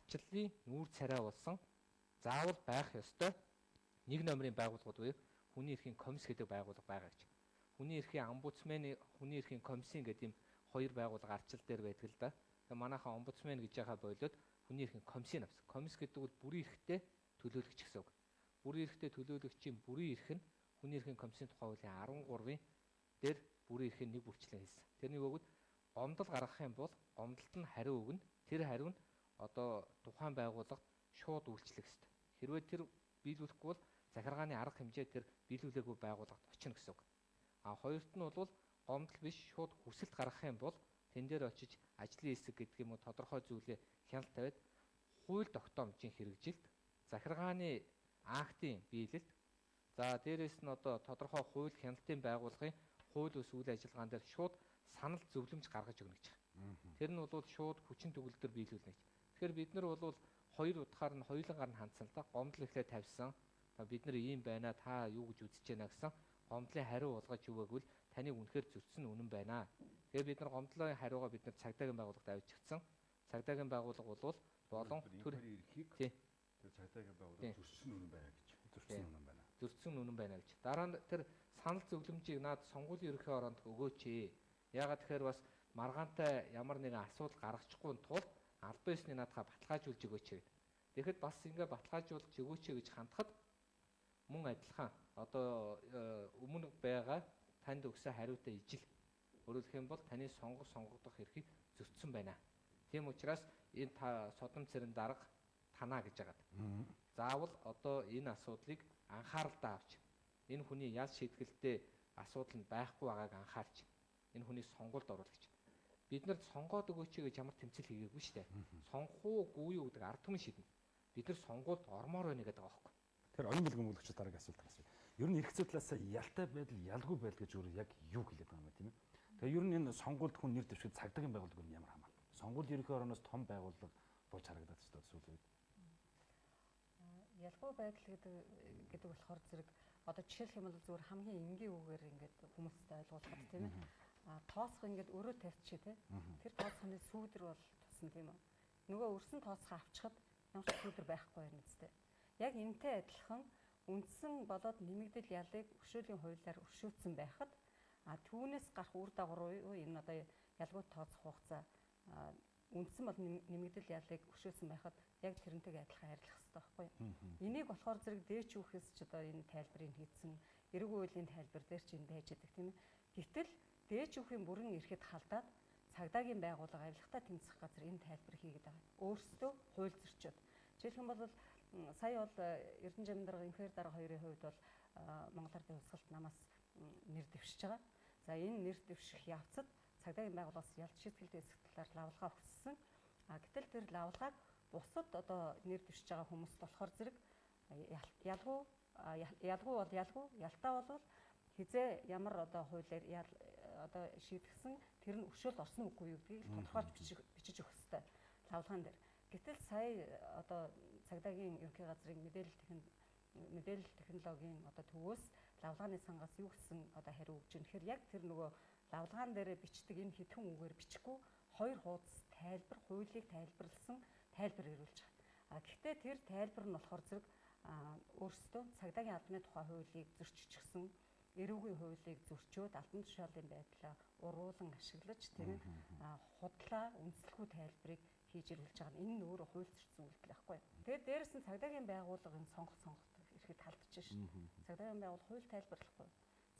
Арчлалын нүүр царай болсон заавал байх ёстой нэг номерын байгууллагууд буюу хүний эрхийн комисс гэдэг байгууллага байгаа гэж. Хүний эрхийн омбудсмен, хүний эрхийн комиссийн гэдэг ийм хоёр байгууллага арчил дээр байдаг л да. Тэгээ манайхан омбудсмен гэж яхаа болоод хүний эрхийн комиссийг авсан. Комисс гэдэг бол бүрийн эрхтэй төлөөлөгч гэсэн үг. Бүрийн эрхтэй төлөөлөгчийн бүрийн эрх нь хүний эрхийн комиссийн тухай хуулийн 13-ын дээр бүрийн эрхийн нэг бүрчлэн хэлсэн. Тэрний өгөөд гомдол гаргах юм бол гомдолд нь хариу өгнө. Тэр хариу нь одоо тухайн байгууллагад шууд үйлчлэх ёстой. Хэрвээ тэр биелүүлэхгүй бол захиргааны арга хэмжээ тэр биелүүлээгүй байгууллагад очино гэсэн үг. А хоёрт нь бол гомдол биш шууд хүсэлт гаргах юм бол тэн дээр очиж ажлын хэсэг гэдэг юм уу тодорхой зүйлээ хяналт тавиад хууль тогтоомжийн хэрэгжилт, захиргааны актын биелэлт, за дээрээс нь одоо тодорхой хууль хяналтын байгууллагын хууль ус үйл ажиллагаан дээр шууд санал зөвлөмж гаргаж өгнө гэж байна. Тэр нь бол шууд хүчин төгөлдөр биелүүлнэ гэж. Тэгэхээр бид нар бол хоёр утгаар нь хоёулангаар нь хандсан л да. Гомдол эхлээд тавьсан. Бид нар ийм байна, та юу гэж үзэж байна гэсэн гомдлын хариу болгож өгөөгүй л таныг үнэхээр зөрчсөн үнэн байна. Тэгэхээр бид нар гомдлын хариугаа бид нар цагдаагийн байгууллагад авчигдсан. Цагдаагийн байгууллага бол болон төр эрхийг тэр цагдаагийн байгууллага зөрчсөн үнэн байна гэж. Зөрчсөн үнэн байна. Зөрчсөн үнэн байна гэж. Дараа нь тэр санал зөвлөмжийг наад сонгуулийн ерөнхий ороонд өгөөч. Яагаад тэгэхээр бас маргаантай ямар нэгэн асуудал гаргачихгүй тулд албан ёсны наадхаа баталгаажуулж өгөөч гэд. Тэгэхэд бас ингээ баталгаажуулж өгөөч гэж хандхад мөн адилхан одоо өмнө байгаа танд өгсөн хариутай ижил. Өөрөөр хэлэх юм бол таны сонгох сонгогдох эрхийг зөрчсөн байна. Тийм учраас энэ та содом цэрэн дарга танаа гэж хагаад. Заавал одоо энэ асуудлыг анхааралдаа авч энэ хүний ял шийтгэлтэй асуудал нь байхгүй байгааг анхаарч энэ хүний сонгуульд оруулах гэж. Бид нар сонгоод өгөөч гэж ямар тэмцэл хийгээгүй шүү дээ. Сонгох уугүй юу гэдэг ард түмэн шийднэ. Бид нар сонгуульд ормоор байна гэдэг байгаа байхгүй. Тэгэхээр оюун бэлгэн мөнгөч дараагийн асуулт асууя. Ер нь эрх зүйн талаас ялтай байдал, ялгүй байдал гэж өөр яг юу хэлээд байгаа юм бэ тийм ээ? Тэгээ ер нь энэ сонгуульд хүн нэр дэвшихэд цагдаагийн байгууллага нь ямар хамаалал? Сонгуул ерөнхий орооноос том байгууллага болж харагдаад шүү дээ сүүлийн үед. Ялгүй байдал гэдэг болохоор зэрэг одоо жишээлх юм бол зүгээр хамгийн энгийн үгээр ингээд хүмүүст ойлгуулахад тийм ээ. А тооцох ингээд өрөө тавьчих тийм. Тэр тооцохны сүүдэр бол тусна тийм үү. Нөгөө өрсөн тооцохоо авчихад ямар ч сүүдэр байхгүй байна үстэй. Яг энэтэй адилхан үндсэн болоод нэмэгдэл ялыг өршөөлийн хуулиар өршөөцсөн байхад а түүнээс гарах үр дагавар юу энэ одоо ялгуу тооцох хугацаа үндсэн бол нэмэгдэл ялыг өршөөсөн байхад яг тэрнтэйг адилхан арилгах хэрэгтэй байхгүй юу. Энийг болохоор зэрэг дээч үүхээс ч одоо энэ тайлбарыг хийцэн эрэг хуулийн тайлбар дээр ч энэ байж байгаа тийм ээ. Гэтэл дээч үүхийн бүрэн эрхэд халдаад цагдаагийн байгууллага авилгатай тэмцэх газар энэ тайлбар хийгээд байгаа. Өөрсдөө хууль зөрчөөд. Жишээлх юм бол сая бол Эрдэнэ жамын дарга инхээр дарга хоёрын хувьд бол Монгол Ардын хувьсгалт намаас нэр дэвшиж байгаа. За энэ нэр дэвших явцад цагдаагийн байгууллагаас ялт шийтгэлтэй хэсэг талаар лавлгаа өгсөн. А гэтэл тэр лавлгааг бусад одоо нэр дэвшиж байгаа хүмүүст болохоор зэрэг ялгуу ялгуу бол ялгуу, ялтаа бол хизээ ямар одоо хуулиар ял одоо шийдгсэн тэр нь өршөөлд орсон үгүй юу гэдгийг тодорхойлж бичиж өгөх ёстой лавлгаан дээр. Гэтэл сая одоо цагдаагийн ерөнхий газрын мэдээлэл технологийн одоо төвөөс лавлгааны сангаас юу гэсэн одоо хариу өгч юм. Тэгэхээр яг тэр нөгөө лавлгаан дээр бичдэг энэ хэдхэн үгээр бичихгүй хоёр хуудас тайлбар, хуулийг тайлбарласан тайлбар ирүүлж байгаа. А гэхдээ тэр тайлбар нь болохоор зэрэг өөрсдөө цагдаагийн албаны тухай хуулийг зөрччихсэн, эрүүгийн хуулийг зөрчөөд албан тушаалын байдлаа уруулан ашиглаж тийм худлаа үндэслэхүү тайлбарыг хийж ирүүлж байгаа нь энэ нь өөрөө хууль зөрчсөн үйлдэл байхгүй. Тэгээд дээрэс нь цагдаагийн байгууллагын сонгох эрхэд халдчихж шин. Цагдаагийн байгууллага хууль тайлбарлахгүй.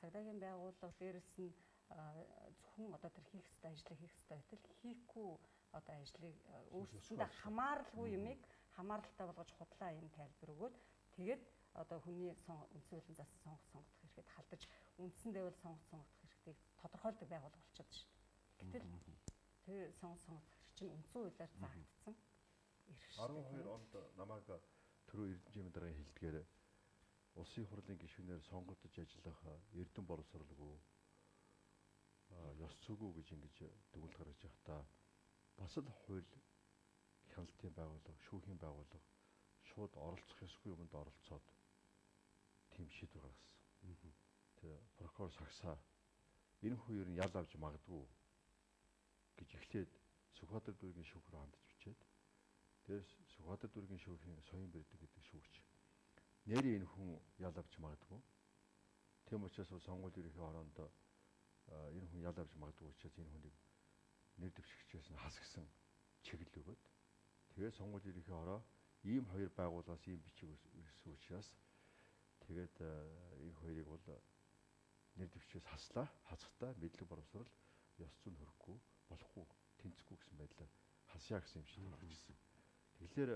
Цагдаагийн байгууллага дээрэс нь зөвхөн одоо тэр хийх ёстой ажлыг хийх ёстой гэтэл хийхгүй одоо ажлыг өөрсөндөө хамааралгүй юмыг хамааралтай болгож худлаа юм тайлбар өгөөд тэгээд одоо хүний үндсэн хуулийн засан сонгох эрхэд халдаж үндсэндээ бол сонгох эрхтийг тодорхойлдог байгууллага болчиход шин. Гэтэл тэр сонгох эрх чинь үндсэн хуулиар заагдсан эрх шүү. 12 онд намайг түрүү Эрдэнэ жимийн даргын хэлдгээр улсын хурлын гишүүнээр сонгогдож ажиллах эрдэм боловсролгүй ёс зүйгүй гэж ингэж дүгнэлт гаргаж байхдаа бас л хууль хяналтын байгууллага, шүүхийн байгууллага шууд оролцох ёсгүй юмд оролцоод тийм шийдвэр гаргасан. Тэр прокурор сагсаа энэ хүн ер нь ял авч магадгүй гэж эхлээд Сүхбаатар дүүргийн шүүх рүү хандаж бичээд Тэгээд Сүхбаатар дүүргийн шүүхийн Соён Бэрдэг гэдэг шүүгч. Нэрээ энэ хүн ял авч магадгүй. Тийм учраас сонгуулийн ерөнхий хороонд энэ хүн ял авч магадгүй учраас энэ хүнийг нэр дэвшигчээс нь хасгсан чиглэл өгөөд тэгээд сонгуулийн ерөнхий хороо ийм хоёр байгууллагаас ийм бичиг ирсэн учраас тэгээд энэ хоёрыг бол нэр дэвшигчээс хаслаа. Хасахдаа мэдлэг боловсрол ёс зүйн хөрөхгүй болохгүй тэнцэхгүй гэсэн байдлаар хасъя гэсэн юм шиг гарч ирсэн. Тэгэхээр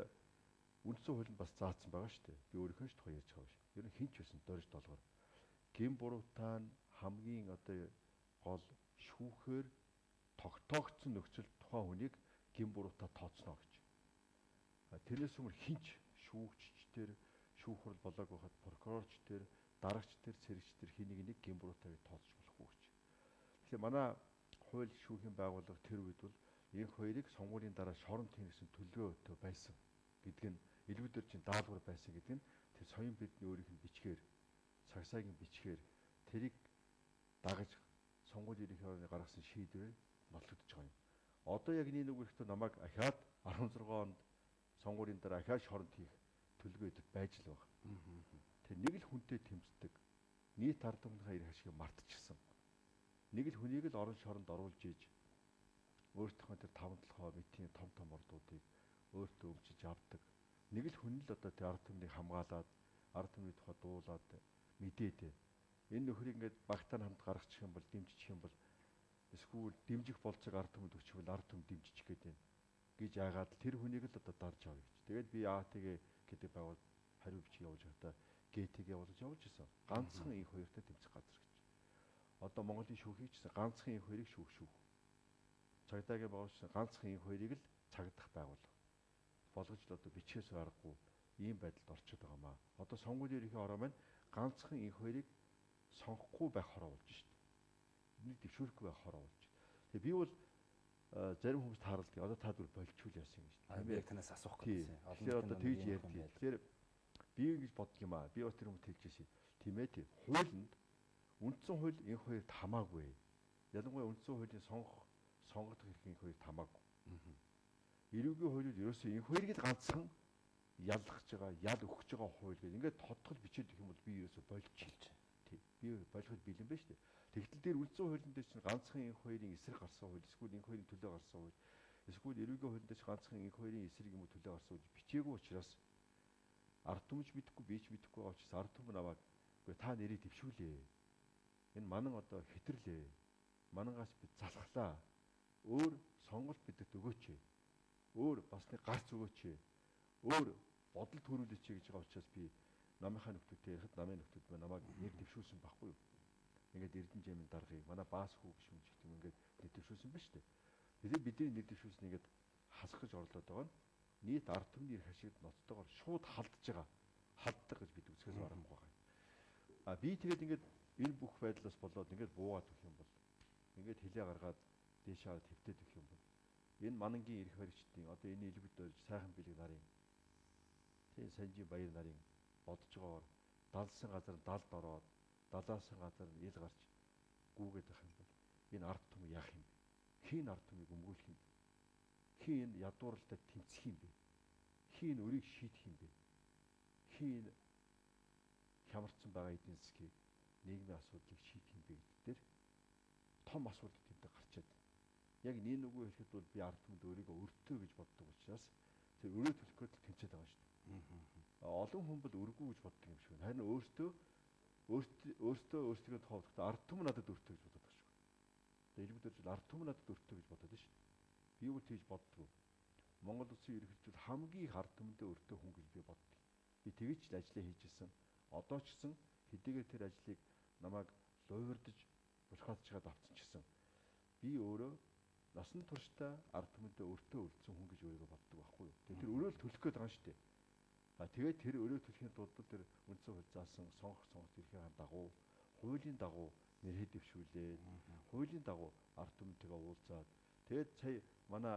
үндсэн хуулинд бас заасан байгаа шүү дээ. Би өөрийнхөө ч тухай ярьж байгаа биш. Ер нь хинч байсан дорж долгоор гин буруутай нь хамгийн одоо гол шүүхээр тогтоогдсон нөхцөл тухайн хүнийг гин буруутай тооцно гэж. Тэрнээс өмнө хинч шүүгч дээр шүүх хурал болоог байхад прокурорч дээр дарагч дээр цэрэгч дээр хин нэг нэг гин буруутай гэж тооцож болохгүй гэж. Тэгэхээр манай хууль шүүхийн байгууллага тэр үед бол энэ хоёрыг сонгуулийн дараа шоронд хийнэ гэсэн төлөвлөгөөтэй байсан гэдг нь элбэг дөржин даалгавар байсан гэдг нь тэр Соён Бэрдний өөрийнх нь бичгээр сагсаагийн бичгээр тэрийг дагаж сонгуулийн ерөнхий орны гаргасан шийдвэрээр нотлогдож байгаа юм. Одоо яг энэ үг ирэхдээ намайг ахаад 16 онд сонгуулийн дараа ахаад шоронд хийх төлөвлөгөө байж л байгаа. Тэр нэг л хүнтэй тэмцдэг нийт ард түмнийхээ эрх ашигыг мартчихсан. Нэг л хүнийг л орон шоронд оруулж иж өөртөөхөө тэр таван толгой мэтийн том том ордуудыг өөртөө өмчиж авдаг. Нэг л хүн л одоо тэр ард түмнийг хамгаалаад ард түмний тухай дуулаад мэдээд энэ нөхрийг ингээд багтаа хамт гаргачих юм бол дэмжих юм бол эсвэл дэмжих болцоог ард түмэнд өгчихвэл ард түмэн дэмжих гээд байна гэж яагаад тэр хүнийг л одоо дарж авъя гэж. Тэгээд би АТГ гэдэг байгуул хариу бичиг явуулж байхдаа ГТГ явуулж явуулж исэн. Ганцхан их хоёртой тэмцэх газар гэж. Одоо Монголын шүүхийг ч гэсэн ганцхан их хоёрыг шүүх шүүх. Цагдаагийн байгуулсан ганцхан их хоёрыг л цагдах байгууллага. Болгож л одоо бичгээс аргагүй ийм байдалд орчод байгаа маа. Одоо сонгуулийн ерөнхий ороо маань ганцхан их хоёрыг сонгохгүй байх хороо болж шít. Нэг дэвшүүлэхгүй байх хороо болж. Тэгээ би бол зарим хүмүүс тааралдаг. Одоо та түр болчвол яасан гэж. Би яг танаас асуух гэсэн. Тэгэхээр одоо тэгж ярьдаг. Тэгэхээр би ингэж боддог юм аа. Би бас тэр хүмүүст хэлж ирсэн. Тийм ээ тий. Хуулинд үндсэн хууль энэ хоёрт хамаагүй. Ялангуяа үндсэн хуулийн сонгогдох эрх энэ хоёрт хамаагүй. Эрүүгийн хуулиуд ерөөсөө энэ хоёрыг л ганцхан яллах гэж байгаа, ял өгөх гэж байгаа хууль гэдэг. Ингээд тодтол бичээд өгөх юм бол би ерөөсөө болчих. Тий. Би болоход бэлэн байна шүү дээ. Тэгтэл дээр үндсэн хуулийн дээр чинь ганцхан энэ хоёрын эсрэг гарсан хууль, эсвэл энэ хоёрын төлөө гарсан хууль, эсвэл эрүүгийн хуулийн дээр чинь ганцхан энэ хоёрын эсрэг юм уу төлөө гарсан хууль бичээгүй учраас ард түмж мэдэхгүй, би ч мэдэхгүй байгаа учраас ард түмэн намайг үгүй та нэрийг дэвшүүлээ. Энэ манан одоо хэтэрлээ. Манангаас би залхлаа. Өөр сонголт бидэд өгөөч. Өөр бас нэг гарц өгөөч. Өөр бодол төрүүлээч гэж байгаа учраас би намынхаа нөхдүүдтэй ярихад намын нөхдүүд маань намайг нэр дэвшүүлсэн байхгүй юу? Ингээд Эрдэнэ жэмийн даргаыг манай баас хүү гэх юм ч юм ингээд нэр дэвшүүлсэн ба шүү дээ. Тэгэхээр бидний нэр дэвшүүлсэн ингээд хасах гэж орлоод байгаа нь нийт ард түмний эрх ашигт ноцтойгоор шууд халдж байгаа. Халддаг гэж бид үзэхээс аргагүй байгаа юм. А би тэгээд ингээд энэ бүх байдлаас болоод ингээд буугаад өгөх юм бол ингээд хилээ гаргаад дээшээ твтээд өгөх юм бол энэ манангийн эрх баригчдын одоо энэ элбэг дөрж сайхан бэлэг нарын тийм санжи баяр нарын бодож байгаагаар далсан газар далд ороод далаасан газар нь ил гарч гүүгээд байх юм бол энэ ард түмэн яах юм бэ? Хийн ард түмнийг өмгөөлөх юм бэ? Хийн энэ ядууралтай тэмцэх юм бэ? Хийн өрийг шийдэх юм бэ? Хийн хямарсан байгаа эдийн засгийг нийгмийн асуудлыг шийдэх юм бэ гэдэг дээр том асуудал тэмдэг гарчаад. Яг нэг нүгөө хэлэхэд бол би ард түмэнд өөрийгөө өртөө гэж боддог учраас тэр өрөө төлөх гээд тэмцээд байгаа шүү дээ. Олон хүн бол өргүү гэж боддог юм шиг байна. Харин өөртөө өөрсдөө тухай ард түмэн надад өртөө гэж боддог шүү. Одоо элбэг дөржил ард түмэн надад өртөө гэж бодод шүү. Би бол тэгж боддгоо. Монгол улсын ерөнхийлөгч хамгийн их ард түмэндээ өртөө хүн гэж би боддог. Би тэгж л ажлаа хийж исэн. Одоо ч гэсэн хэдийгээр тэр ажлыг намайг луйвардж булхаацчаад авсан ч гэсэн би өөрөө насан туршдаа ард түмэндээ өртөө үлдсэн хүн гэж өөрийгөө боддог байхгүй юу. Тэр өрөөл төлөх гээд байгаа шүү дээ. А тэгээд тэр өрөө төлөхийн тулд тэр үндсэн хууль заасан сонгох эрхийн дагуу хуулийн дагуу нэрээ дэвшүүлээд хуулийн дагуу ард түмэнтэйгээ уулзаад тэгээд сая манай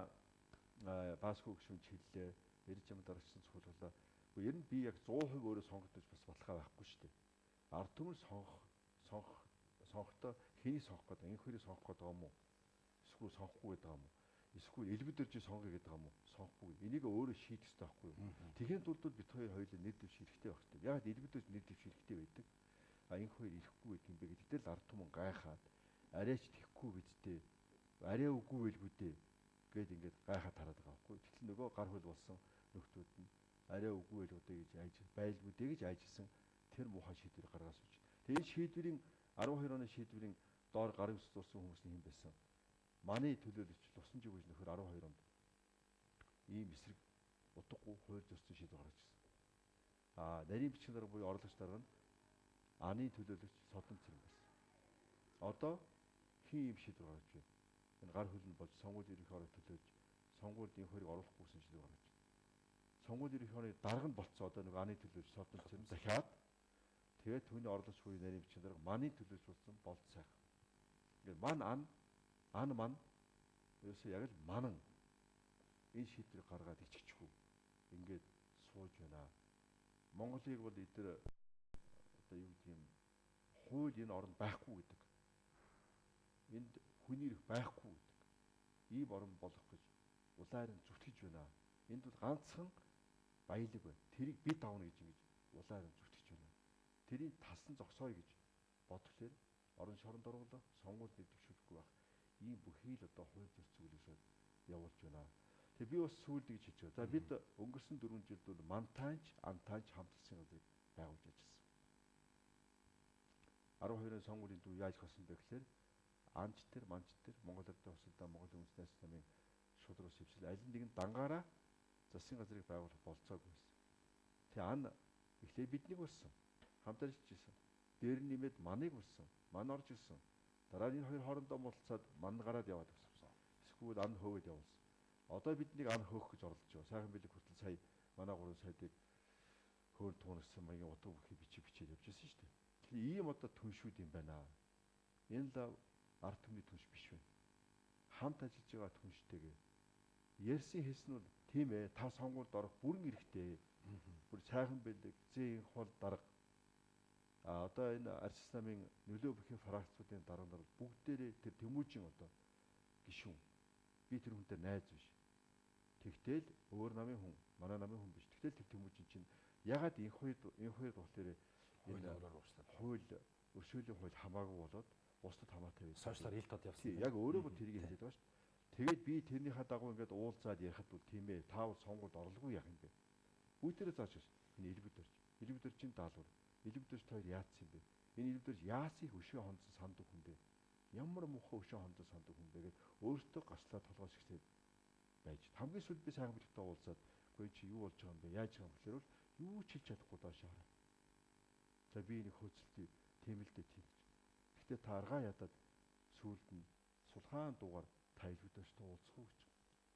Баасгүй гишүүн хэллээ. Эрж юм дарагчсан цуглуулаа. Ер нь би яг 100% өөрөө сонгогдож бас баталгаа байхгүй шүү дээ. Ард түмэн сонгохдоо хэнийг сонгох гэдэг, энэ хоёрыг сонгох гэдэг юм уу? Эсвэл сонгохгүй гэдэг юм уу? Эсвэл элбэг дөржийг сонгоё гэдэг юм уу? Сонгохгүй. Энийг өөрөө шийдэх ёстой байхгүй юу? Тэгэхин тулд бид хоёр хоёулаа нэр дэвших хэрэгтэй байх ёстой. Яагаад элбэг дөрж нэр дэвших хэрэгтэй байдаг? А энэ хоёр ирэхгүй гэдэг юм бэ гэдэг л ард түмэн гайхаад арайч тэхгүй бидтэй арай үгүй байлгүй дээ гэд ингээд гайхаад хараад байгаа байхгүй. Тэгтэл нөгөө гар хөл болсон нөхдүүд нь арай үгүй байлгүй дээ гэж айж байлгүй дээ гэж айжсэн тэр муухай шийдвэр гаргаас үж. Тэгээ энэ шийдвэрийн 12 оны шийдвэрийн доор гарын үс зурсан хүмүүс нь хэн байсан? Манай төлөөлөгч Лусанжиг гэж нөхөр 12 онд ийм эсрэг утгагүй хууль зөрчсөн шийдвэр гаргаж ирсэн. А нарийн бичгийн дарга буюу орлогч дарга нь аны төлөөлөгч Содон Цэрэн байсан. Одоо хэн ийм шийдвэр гаргаж байна? Энэ гар хөл нь болж сонгуулийн ерөнхий орыг төлөөлж сонгуульд энэ хоёрыг оруулахгүй гэсэн шийдвэр гаргаж байна. Сонгуулийн ерөнхий орны дарга нь болцсон одоо нэг аны төлөөлөгч Содон Цэрэн захиад тэгээд түүний орлогч буюу нарийн бичгийн дарга манай төлөөлөгч болсон болд сайхан. Ингээд ман ан ан ман ерөөсөө яг л манан энэ шийдвэрийг гаргаад иччихгүй ингээд сууж байна. Монголыг бол эдгээр одоо юу гэдэг юм хууль энэ оронд байхгүй гэдэг. Энд хүний эрх байхгүй гэдэг. Ийм орон болох гэж улаар нь зүтгэж байна. Энд бол ганцхан баялаг байна. Тэрийг бид авна гэж ингэж улаар нь зүтгэж байна. Тэрийг тасан зогсооё гэж бодлоор орон шоронд оруулах, сонгуульд нэр дэвшүүлэхгүй байх. Ийм бүхий л одоо хууль зөрчил явуулж байна. Тэгээ би бас сүүлд гэж хэлж байгаа. За бид өнгөрсөн 4 жилд бол мантанч, антанч хамт улсын газрыг байгуулж ажилласан. 12-ын сонгуулийн дүү яаж гарсан бэ гэхээр анч төр, манч төр, Монгол Ардын хусалдаа, Монголын үндэсний намын шудраг сэвсэл аль нэгэн дангаараа засгийн газрыг байгуулах болцоогүй байсан. Тэгээ ан эхлээ биднийг болсон. Хамт ажиллаж исэн. Дээр нь нэмээд маныг болсон. Ман орж ирсэн. Дараа нь энэ хоёр хоорондоо муулцаад ман гараад яваад гэсэн. Эсвэл ан хөөгд явуулсан. Одоо биднийг ан хөөх гэж оролдож байгаа. Сайхан бэлэг хүртэл сая манай гурван сайдыг хөөр туунагсан маягийн утга бүхий бичиж бичээд явж байсан шүү дээ. Тэгэхээр ийм одоо түншүүд юм байна. Энэ л ард түмний түнш биш вэ. Хамт ажиллаж байгаа түнштэйгээ ярьсан хэлсэн нь тийм ээ. Та сонгуульд орох бүрэн эрхтэй. Бүр сайхан бэлэг, зэн хол дарга. А одоо энэ Арчис намын нөлөө бүхий фракцуудын дарга нар бүгдээрээ тэр Тэмүүжин одоо гишүүн. Би тэр хүнтэй найз биш. Тэгтэл өөр намын хүн, манай намын хүн биш. Тэгтэл тэр Тэмүүжин чинь ягаад энэ хоёр болохоор энэ хууль өршөөлийн хууль хамаагүй болоод бусдад хамаатай байсан. Сошиалар ил тод явсан. Яг өөрөө бүр тэрийг хэлээд байгаа шүү дээ. Тэгээд би тэрнийхээ дагуу ингээд уулзаад ярихад бол тийм ээ. Та бол сонгуульд орлого яах юм бэ? Бүгдээрээ зааж ирсэн. Энэ элбэг дөрж. Элбэг дөржийн даалгавар. Элбэг дөрж хоёр яатсан юм бэ? Энэ элбэг дөрж яасан их өшөө хонцсон санддаг хүн бэ? Ямар муухай өшөө хонцсон санддаг хүн бэ гэд өөртөө гаслаа толгой шигсээд байж. Хамгийн сүүлд би сайхан бэлэгтэй уулзаад үгүй чи юу болж байгаа юм бэ? Яаж байгаа юм гэхээр бол юу ч хэлж чадахгүй доош хараа. За би нэг хөөцөлтөй тийм л дээ тийм. Гэхдээ та аргаа ядаад сүүлд нь сулхаан дуугаар та элбэг дөржтэй уулзах уу гэж.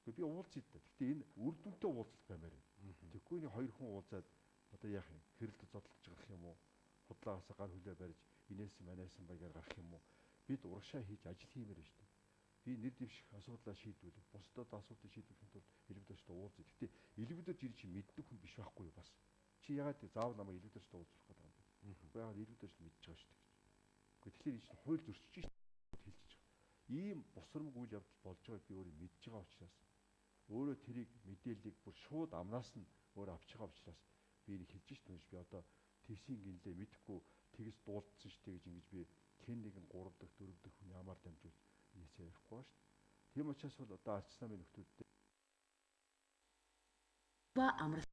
Гэхдээ би уулзъя даа. Гэхдээ энэ үр дүнтэй уулзалт баймаар байна. Тэгэхгүй нэг хоёр хүн уулзаад одоо яах юм? Хэрэлд зодтолж гарах юм уу? Худлаагаас гар хүлээ барьж инээсэн манайсан баягаар гарах юм уу? Бид урагшаа хийж ажил хиймээр байна шүү дээ. Би нэр дэвших асуудлаа шийдвүлэх, бусдад асуудлыг шийдвэрлэхийн тулд элбэг дөржтэй уулзъя. Гэхдээ элбэг дөрж ирж мэддэг хүн биш байхгүй юу бас? Чи яагаад заавал намайг элбэг дөржтэй уулзах гэдэг юм бэ? Үгүй яагаад элбэг дөрж мэдж байгаа шүү дээ гэж. Үгүй тэгэхээр энэ чинь хууль зөрчиж шүү дээ хэлж байгаа. Ийм бусрамг үйл явдал болж байгааг би өөрөө мэдж байгаа учраас өөрөө тэрийг мэдээллийг бүр шууд амнаас нь өөрөө авч байгаа учраас би энийг хэлж шít түнш би одоо тэгсийн гинлээ мэдэхгүй тэгс дуулдсан шүү дээ гэж ингэж би хэн нэгэн 3 дахь 4 дахь хүний амаар дамжуулж ийсээ ярихгүй шүү дээ. Тийм учраас бол одоо Арчис намын нөхдүүдтэй ба амрал